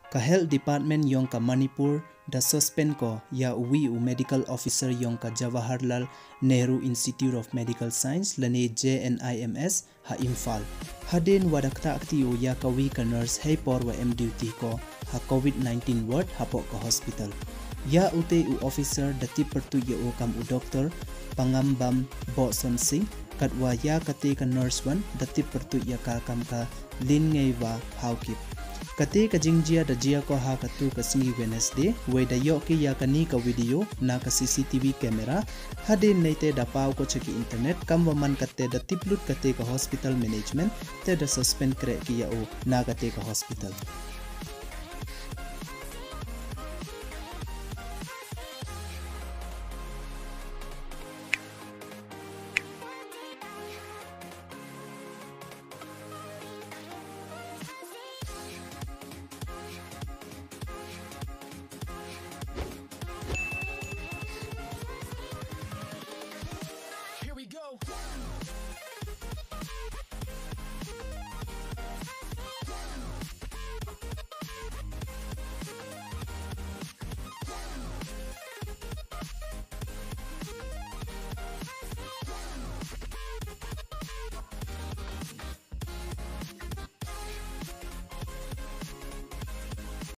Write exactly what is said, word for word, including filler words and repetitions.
Ka Health Department yong ka Manipur da suspend ko ya uwi u medical officer yong ka Jawaharlal Nehru Institute of Medical Science lane J N I M S ha Imphal, hadien wa da ktah kti u ya kawi ka nurse hei por wa em duty ko ha covid nineteen ward hapoh ka hospital. Ya ute u officer da tip pyrtuit ya u kam u Doctor Pangambam Bohson Singh, katwa ya kate ka nurse wan da tip pyrtuit ya ka kam ka Lin Ngei Wa Haokip. Kate ka jingjia da jia ko ha katu ka sngi Wednesday, wei da yoh ki ya kani ka video na ka C C T V camera, hadien neite da paw ko cha ki internet, kam wa man kate da tip lut kate ka hospital management, te da suspend kreh ki ya u na kate ka hospital.